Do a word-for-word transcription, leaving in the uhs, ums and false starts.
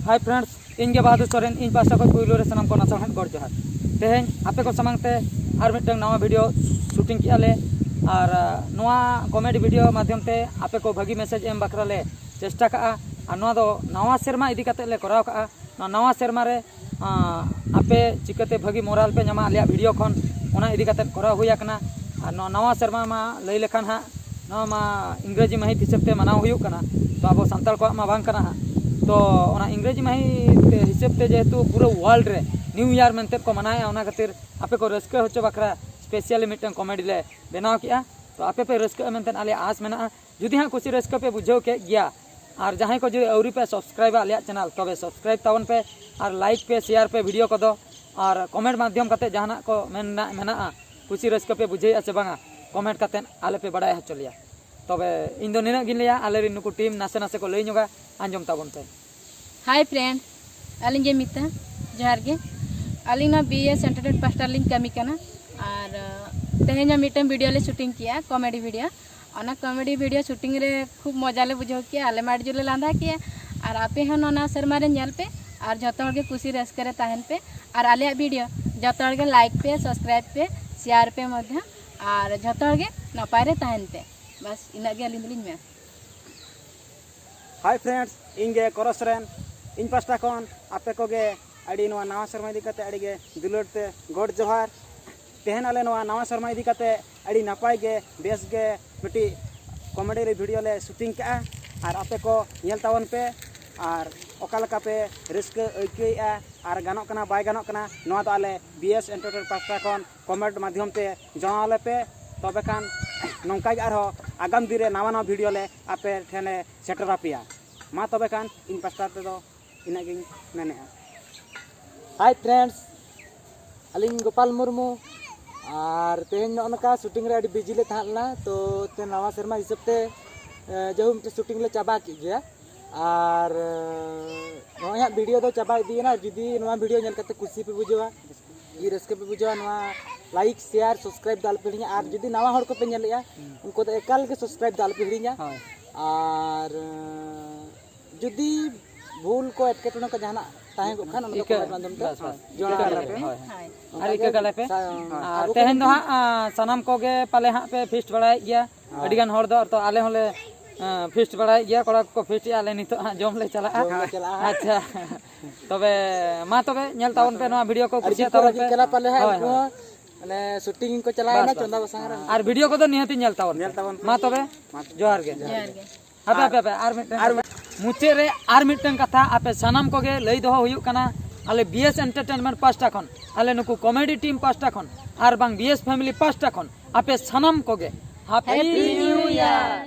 Hi friends, ᱤᱧ ᱜᱮ ᱵᱟᱦᱟᱫᱩᱨ ᱥᱚᱨᱮᱱ, ᱤᱧ ᱯᱟᱦᱴᱟ ᱠᱷᱚᱱ ᱯᱩᱭᱞᱩ ᱨᱮ ᱥᱟᱱᱟᱢ ᱠᱚ ᱱᱟᱥᱮ ᱦᱮᱸ ᱜᱚᱰ ᱡᱚᱦᱟᱨ᱾ ᱛᱮᱦᱮᱧ ᱟᱯᱮ ᱠᱚ ᱥᱟᱢᱟᱝ ᱛᱮ ᱟᱨ ᱢᱤᱫᱴᱟᱝ ᱱᱟᱣᱟ ᱵᱷᱤᱰᱤᱭᱳ ᱥᱩᱴᱤᱝ ᱠᱮᱜᱼᱟ ᱞᱮ, ᱟᱨ ᱱᱚᱣᱟ ᱠᱚᱢᱮᱰᱤ ᱵᱷᱤᱰᱤᱭᱳ ᱢᱟᱫᱽᱫᱷᱚᱢ ᱛᱮ ᱟᱯᱮ ᱠᱚ ᱵᱷᱟᱹᱜᱤ ᱢᱮᱥᱮᱡᱽ ᱮᱢ ᱵᱟᱠᱷᱨᱟ ᱞᱮ ᱪᱮᱥᱴᱟ ᱠᱟᱜᱼᱟ᱾ ᱟᱨ ᱱᱚᱣᱟ ᱫᱚ ᱱᱟᱣᱟ ᱥᱮᱨᱢᱟ ᱤᱫᱤ ᱠᱟᱛᱮ ᱞᱮ ᱠᱚᱨᱟᱣ ᱠᱟᱜᱼᱟ᱾ ᱱᱚᱣᱟ ᱱᱟᱣᱟ ᱥᱮᱨᱢᱟ ᱨᱮ ᱟᱯᱮ ᱪᱤᱠᱟᱹᱛᱮ ᱵᱷᱟᱹᱜᱤ ᱢᱳᱨᱟᱞ ᱯᱮ ᱧᱟᱢᱟ ᱟᱞᱮᱭᱟᱜ ᱵᱷᱤᱰᱤᱭᱳ ᱠᱷᱚᱱ, ᱚᱱᱟ ᱤᱫᱤ ᱠᱟᱛᱮ ᱠᱚᱨᱟᱣ ᱦᱩᱭ ᱟᱠᱟᱱᱟ᱾ ᱟᱨ ᱱᱚᱣᱟ ᱱᱟᱣᱟ ᱥᱮᱨᱢᱟ ᱢᱟ ᱞᱟᱹᱭ ᱞᱮᱠᱷᱟᱱ ᱦᱟᱸᱜ ᱱᱚᱣᱟ ᱢᱟ ᱤᱝᱨᱮᱡᱤ ᱢᱟᱹᱦᱤᱛ ᱦᱤᱥᱟᱹᱵ ᱛᱮ ᱢᱟᱱᱟᱣ ᱦᱩᱭᱩᱜ ᱠᱟᱱᱟ, ᱛᱚ ᱟᱵᱚ ᱥᱟᱱᱛᱟᱲ ᱠᱚᱣᱟᱜ ᱢᱟ ᱵᱟᱝ ᱠᱟᱱᱟ ᱦᱟᱸᱜ᱾ ᱛᱚ ᱚᱱᱟ ᱤᱝᱨᱮᱡᱤ ᱢᱟᱹᱦᱤᱛ ᱦᱤᱥᱟᱹᱵ ᱛᱮ ᱡᱮᱦᱮᱛᱩ ᱯᱩᱨᱟᱹ ᱣᱟᱨᱞᱰ ᱨᱮ ᱱᱤᱭᱩ ᱤᱭᱟᱨ ᱢᱮᱱᱛᱮ ᱠᱚ ᱢᱟᱱᱟᱣᱮᱫᱼᱟ, ᱚᱱᱟ ᱠᱷᱟᱹᱛᱤᱨ ᱟᱯᱮ ᱠᱚ ᱨᱟᱹᱥᱠᱟᱹ ᱦᱚᱪᱚ ᱵᱟᱠᱷᱨᱟ ᱥᱯᱮᱥᱟᱞᱤ ᱢᱤᱫᱴᱟᱝ ᱠᱚᱢᱮᱰᱤ ᱞᱮ ᱵᱮᱱᱟᱣ ᱠᱮᱜᱼᱟ᱾ ᱛᱚ ᱟᱯᱮ ᱯᱮ ᱨᱟᱹᱥᱠᱟᱹᱜᱼᱟ ᱢᱮᱱᱛᱮ ᱟᱞᱮᱭᱟᱜ ᱟᱸᱥ ᱢᱮᱱᱟᱜᱼᱟ᱾ ᱡᱩᱫᱤ ᱦᱟᱸᱜ ᱠᱩᱥᱤ ᱨᱟᱹᱥᱠᱟᱹ ᱯᱮ ᱵᱩᱡᱷᱟᱹᱣ ᱠᱮᱫ ᱜᱮᱭᱟ, ᱟᱨ ᱡᱟᱦᱟᱸᱭ ᱠᱚ ᱡᱩᱫᱤ ᱟᱹᱣᱨᱤ ᱯᱮ ᱥᱟᱵᱥᱠᱨᱟᱭᱤᱵᱟ ᱟᱞᱮᱭᱟᱜ ᱪᱮᱱᱮᱞ, ᱛᱚᱵᱮ ᱥᱟᱵᱥᱠᱨᱟᱭᱤᱵ ᱛᱟᱵᱚᱱ ᱯᱮ, ᱟᱨ ᱞᱟᱭᱤᱠ ᱯᱮ, ᱥᱮᱭᱟᱨ ᱯᱮ ᱵᱷᱤᱰᱤᱭᱳ ᱠᱚᱫᱚ, ᱟᱨ ᱠᱚᱢᱮᱱᱴ ᱢᱟᱫᱽᱫᱷᱚᱢ ᱠᱟᱛᱮ ᱡᱟᱦᱟᱱᱟᱜ ᱠᱚ ᱢᱮᱱᱟᱜ ᱢᱮᱱᱟᱜᱼᱟ, ᱠᱩᱥᱤ ᱨᱟᱹᱥᱠᱟᱹ ᱯᱮ ᱵᱩᱡᱷᱟᱹᱣᱮᱫᱼᱟ ᱥᱮ ᱵᱟᱝᱟ, ᱠᱚᱢᱮᱱᱴ ᱠᱟᱛᱮ ᱟᱞᱮ ᱯᱮ ᱵᱟᱲᱟᱭ ᱦᱚᱪᱚ ᱞᱮᱭᱟ᱾ ᱛᱚᱵᱮ ᱤᱧ ᱫᱚ ᱱᱤᱱᱟᱹᱜ ᱜᱤᱧ ᱞᱟᱹᱭᱟ, ᱟᱞᱮ ᱨᱮᱱ ᱱᱩᱠᱩ ᱴᱤᱢ ᱱᱟᱥᱮ ᱱᱟᱥᱮ ᱠᱚ ᱞᱟᱹᱭ ᱧᱚᱜᱟ, ᱟᱸᱡᱚᱢ ᱛᱟᱵᱚᱱ ᱯᱮ᱾ Hi friend, ᱟᱹᱞᱤᱧ ᱜᱮ ᱢᱤᱛᱟ᱾ ᱡᱚᱦᱟᱨ ᱜᱮ᱾ ᱟᱹᱞᱤᱧ ᱱᱚᱣᱟ ᱵᱤ ᱮᱥ ᱮᱱᱴᱟᱨᱴᱮᱱ ᱯᱟᱥᱴᱟ ᱨᱮᱞᱤᱧ ᱠᱟᱹᱢᱤ ᱠᱟᱱᱟ᱾ ᱟᱨ ᱛᱮᱦᱮᱧ ᱦᱚᱸ ᱢᱤᱫᱴᱟᱝ ᱵᱷᱤᱰᱤᱭᱳ ᱞᱮ ᱥᱩᱴᱤᱝ ᱠᱮᱜᱼᱟ, ᱠᱚᱢᱮᱰᱤ ᱵᱷᱤᱰᱤᱭᱳ᱾ ᱚᱱᱟ ᱠᱚᱢᱮᱰᱤ ᱵᱷᱤᱰᱤᱭᱳ ᱥᱩᱴᱤᱝ ᱨᱮ ᱠᱷᱩᱵ ᱢᱚᱡᱟ ᱞᱮ ᱵᱩᱡᱷᱟᱹᱣ ᱠᱮᱜᱼᱟ, ᱟᱞᱮ ᱢᱟ ᱟᱹᱰᱤ ᱡᱳᱨ ᱞᱮ ᱞᱟᱸᱫᱟ ᱠᱮᱜᱼᱟ᱾ ᱟᱨ ᱟᱯᱮ ᱦᱚᱸ ᱱᱚᱣᱟ ᱱᱟᱣᱟ ᱥᱮᱨᱢᱟ ᱨᱮ ᱧᱮᱞ ᱯᱮ, ᱟᱨ ᱡᱷᱚᱛᱚ ᱦᱚᱲ ᱜᱮ ᱠᱩᱥᱤ ᱨᱟᱹᱥᱠᱟᱹ ᱨᱮ ᱛᱟᱦᱮᱱ ᱯᱮ᱾ ᱟᱨ ᱟᱞᱮᱭᱟᱜ ᱵᱷᱤᱰᱤᱭᱳ ᱡᱷᱚᱛᱚ ᱦᱚᱲ ᱜᱮ ᱞᱟᱭᱤᱠ ᱯᱮ, ᱥᱟᱵᱥᱠᱨᱟᱭᱤᱵ ᱯᱮ, ᱥᱮᱭᱟᱨ ᱯᱮ ᱢᱚᱫᱽᱫᱷᱮ, ᱟᱨ ᱡᱷᱚᱛᱚ ᱦᱚᱲ ᱜᱮ ᱱᱟᱯᱟᱭ ᱨᱮ ᱛᱟᱦᱮᱱ ᱯᱮ᱾ ᱵᱟᱥ ᱤᱱᱟᱹᱜ ᱜᱮ ᱟᱹᱞᱤᱧ ᱫᱚᱞᱤᱧ ᱢᱮᱱᱟ᱾ Hi friends, ᱤᱧ ᱜᱮ ᱠᱚᱨᱚᱥ ᱨᱮᱱ᱾ ᱤᱧ ᱯᱟᱥᱴᱟ ᱠᱷᱚᱱ ᱟᱯᱮ ᱠᱚᱜᱮ ᱟᱹᱰᱤ ᱱᱚᱣᱟ ᱱᱟᱣᱟ ᱥᱮᱨᱢᱟ ᱤᱫᱤ ᱠᱟᱛᱮ ᱟᱹᱰᱤ ᱜᱮ ᱫᱩᱞᱟᱹᱲ ᱛᱮ ᱜᱚᱰ ᱡᱚᱦᱟᱨ᱾ ᱛᱮᱦᱮᱧ ᱟᱞᱮ ᱱᱚᱣᱟ ᱱᱟᱣᱟ ᱥᱮᱨᱢᱟ ᱤᱫᱤ ᱠᱟᱛᱮ ᱟᱹᱰᱤ ᱱᱟᱯᱟᱭ ᱜᱮ, ᱵᱮᱥ ᱜᱮ ᱢᱤᱫᱴᱤᱡ ᱠᱚᱢᱮᱰᱤ ᱨᱮ ᱵᱷᱤᱰᱤᱭᱳ ᱞᱮ ᱥᱩᱴᱤᱝ ᱠᱟᱜᱼᱟ᱾ ᱟᱨ ᱟᱯᱮ ᱠᱚ ᱧᱮᱞ ᱛᱟᱵᱚᱱ ᱯᱮ, ᱟᱨ ᱚᱠᱟ ᱞᱮᱠᱟ ᱯᱮ ᱨᱟᱹᱥᱠᱟᱹ ᱟᱹᱭᱠᱟᱹᱣᱮᱫᱼᱟ, ᱟᱨ ᱜᱟᱱᱚᱜ ᱠᱟᱱᱟ ᱵᱟᱭ ᱜᱟᱱᱚᱜ ᱠᱟᱱᱟ, ᱱᱚᱣᱟ ᱫᱚ ᱟᱞᱮ ᱵᱤ ᱮᱥ ᱮᱱᱴᱟᱨᱴᱮᱱ ᱯᱟᱥᱴᱟ ᱠᱷᱚᱱ ᱠᱚᱢᱮᱱᱴ ᱢᱟᱫᱽᱫᱷᱚᱢ ᱛᱮ ᱡᱟᱱᱟᱣ ᱟᱞᱮ ᱯᱮ᱾ ᱛᱚᱵᱮ ᱠᱷᱟᱱ ᱱᱚᱝᱠᱟ ᱜᱮ ᱟᱨᱦᱚᱸ ᱟᱜᱟᱢ ᱫᱤᱱ ᱨᱮ ᱱᱟᱣᱟ ᱱᱟᱣᱟ ᱵᱷᱤᱰᱤᱭᱳ ᱞᱮ ᱟᱯᱮ ᱴᱷᱮᱱ ᱞᱮ ᱥᱮᱴᱮᱨ ᱟᱯᱮᱭᱟ᱾ ᱢᱟ ᱛᱚᱵᱮ ᱠᱷᱟᱱ ᱤᱧ ᱯᱟᱥᱴᱟ ᱛᱮᱫᱚ ᱤᱱᱟᱹᱜ ᱜᱤᱧ ᱢᱮᱱᱮᱫᱼᱟ᱾ Hi friends, ᱟᱹᱞᱤᱧ ᱜᱳᱯᱟᱞ ᱢᱩᱨᱢᱩ᱾ ᱟᱨ ᱛᱮᱦᱮᱧ ᱱᱚᱜᱼᱚ ᱱᱚᱝᱠᱟ ᱥᱩᱴᱤᱝ ᱨᱮ ᱟᱹᱰᱤ ᱵᱤᱡᱤ ᱞᱮ ᱛᱟᱦᱮᱸ ᱞᱮᱱᱟ, ᱛᱚ ᱛᱮ ᱱᱟᱣᱟ ᱥᱮᱨᱢᱟ ᱦᱤᱥᱟᱹᱵ ᱛᱮ ᱮ, ᱡᱟᱭᱦᱳᱠ ᱢᱤᱫᱴᱮᱱ ᱥᱩᱴᱤᱝ ᱞᱮ ᱪᱟᱵᱟ ᱠᱮᱫ ᱜᱮᱭᱟ᱾ ᱟᱨ ᱮ, ᱱᱚᱜᱼᱚᱭ ᱦᱟᱸᱜ ᱵᱷᱤᱰᱤᱭᱳ ᱫᱚ ᱪᱟᱵᱟ ᱤᱫᱤᱭᱮᱱᱟ᱾ ᱡᱩᱫᱤ ᱱᱚᱣᱟ ᱵᱷᱤᱰᱤᱭᱳ ᱧᱮᱞ ᱠᱟᱛᱮ ᱠᱩᱥᱤ ᱯᱮ ᱵᱩᱡᱷᱟᱹᱣᱟ, ᱡᱩᱫᱤ ᱨᱟᱹᱥᱠᱟᱹ ᱯᱮ ᱵᱩᱡᱷᱟᱹᱣᱟ, ᱱᱚᱣᱟ ᱞᱟᱭᱤᱠ, ᱥᱮᱭᱟᱨ, ᱥᱟᱵᱥᱠᱨᱟᱭᱤᱵ ᱫᱚ ᱟᱞᱚᱯᱮ ᱦᱤᱲᱤᱧᱟ᱾ ᱟᱨ ᱡᱩᱫᱤ ᱱᱟᱣᱟ ᱦᱚᱲ ᱠᱚᱯᱮ ᱧᱮᱞᱮᱜᱼᱟ, ᱩᱱᱠᱩ ᱫᱚ ᱮᱠᱟᱞ ᱜᱮ ᱥᱟᱵᱥᱠᱨᱟᱭᱤᱵ ᱫᱚ ᱟᱞᱚᱯᱮ ᱦᱤᱲᱤᱧᱟ᱾ ᱦᱳᱭ᱾ ᱟᱨ ᱮ, ᱡᱩᱫᱤ ᱵᱷᱩᱞ ᱠᱚ, ᱮᱴᱠᱮᱴᱚᱬᱮ ᱠᱚ ᱡᱟᱦᱟᱱᱟᱜ ᱛᱟᱦᱮᱸ ᱠᱚᱜ ᱠᱷᱟᱱ, ᱚᱱᱟ ᱫᱚ ᱤᱠᱟᱹ, ᱠᱚᱢᱮᱱᱴ ᱢᱟᱫᱽᱫᱷᱚᱢ ᱛᱮ ᱵᱟᱥ, ᱵᱟᱥ᱾ ᱡᱚᱲᱟᱣ ᱤᱠᱟᱹ ᱟᱞᱮ ᱠᱟᱞᱮ ᱯᱮ᱾ ᱯᱮ, ᱦᱳᱭ᱾ ᱦᱳᱭ᱾ ᱟᱨ ᱚᱱᱠᱟ ᱤᱠᱟᱹ ᱜᱮ ᱠᱟᱞᱮ ᱯᱮ᱾ ᱥᱟ-, ᱟᱨ ᱟᱨ ᱩᱱᱠᱩ ᱛᱮᱦᱮᱧ ᱫᱚ ᱦᱟᱸᱜ, ᱟ, ᱥᱟᱱᱟᱢ ᱠᱚᱜᱮ ᱯᱟᱞᱮ ᱦᱟᱸᱜ ᱯᱮ ᱯᱷᱤᱥᱴ ᱵᱟᱲᱟᱭᱮᱫ ᱜᱮᱭᱟ᱾ ᱦᱳᱭ᱾ ᱟᱹᱰᱤ ᱜᱟᱱ ᱦᱚᱲ ᱫᱚ, ᱛᱚ ᱟᱞᱮ ᱦᱚᱸᱞᱮ, ᱟ, ᱯᱷᱤᱥᱴ ᱵᱟᱲᱟᱭᱮᱫ ᱜᱮᱭᱟ, ᱠᱚᱲᱟ ᱠᱚᱠᱚ ᱯᱷᱤᱥᱴ ᱮᱫᱼᱟ, ᱟᱞᱮ ᱱᱤᱛᱚᱜ ᱦᱟᱸᱜ ᱡᱚᱢ ᱞᱮ ᱪᱟᱞᱟᱜᱼᱟ᱾ ᱡᱚᱢ ᱞᱮ ᱪᱟᱞᱟᱜᱼᱟ᱾ ᱟᱪᱪᱷᱟ᱾ ᱛᱚᱵᱮ ᱢᱟ ᱛᱚᱵᱮ ᱧᱮᱞ ᱛᱟᱵᱚᱱ ᱯᱮ ᱱᱚᱣᱟ ᱵᱷᱤᱰᱤᱭᱳ ᱠᱚ, ᱟᱹᱰᱤ ᱠᱩᱥᱤᱭᱟᱜ ᱡᱩᱛ ᱛᱟᱵᱚᱱ ᱟᱹᱰᱤ ᱯᱮ᱾ ᱪᱮᱦᱨᱟ ᱯᱟᱞᱮ ᱦᱟᱸᱜ ᱦᱳᱭ, ᱩᱱᱠᱩ ᱦᱳᱭ᱾ ᱦᱚᱸ, ᱢᱟᱱᱮ, ᱥᱩᱴᱤᱝ ᱠᱚ ᱪᱟᱞᱟᱣ ᱵᱟᱥ, ᱮᱱᱟ ᱵᱟᱥ᱾ ᱪᱚᱸᱫᱟ ᱵᱟᱥᱟᱝ ᱨᱮ᱾ ᱟᱨ ᱵᱷᱤᱰᱤᱭᱳ ᱠᱚᱫᱚ ᱱᱤᱦᱟᱹᱛ ᱧᱮᱞ ᱛᱟᱵᱚᱱ ᱯᱮ᱾ ᱧᱮᱞ ᱛᱟᱵᱚᱱ ᱯᱮ᱾ ᱢᱟ ᱛᱚᱵᱮ, ᱢᱟ ᱛᱚᱵᱮ᱾ ᱡᱚᱦᱟᱨ ᱜᱮ᱾ ᱡᱚᱦᱟᱨ ᱜᱮ᱾ ᱦᱟᱯᱮ, ᱟᱨ ᱦᱟᱯᱮ, ᱦᱟᱯᱮ, ᱟᱨ ᱢᱤᱫᱴᱟᱝ ᱟᱨ ᱠᱟᱛᱷᱟ᱾ ᱢᱩᱪᱟᱹᱫ ᱨᱮ ᱟᱨ ᱢᱤᱫᱴᱟᱝ ᱠᱟᱛᱷᱟ ᱟᱯᱮ ᱥᱟᱱᱟᱢ ᱠᱚᱜᱮ ᱞᱟᱹᱭ ᱫᱚᱦᱚ ᱦᱩᱭᱩᱜ ᱠᱟᱱᱟ, ᱟᱞᱮ ᱵᱤ ᱮᱥ ᱮᱱᱴᱟᱨᱴᱮᱱᱢᱮᱱᱴ ᱯᱟᱦᱴᱟ ᱠᱷᱚᱱ, ᱟᱞᱮ ᱱᱩᱠᱩ ᱠᱚᱢᱮᱰᱤ ᱴᱤᱢ ᱯᱟᱦᱴᱟ ᱠᱷᱚᱱ, ᱟᱨ ᱵᱟᱝ ᱵᱤ ᱮᱥ ᱯᱷᱮᱢᱤᱞᱤ ᱯᱟᱦᱴᱟ ᱠᱷᱚᱱ ᱟᱯᱮ ᱥᱟᱱᱟᱢ ᱠᱚᱜᱮ happy happy New New year. Year.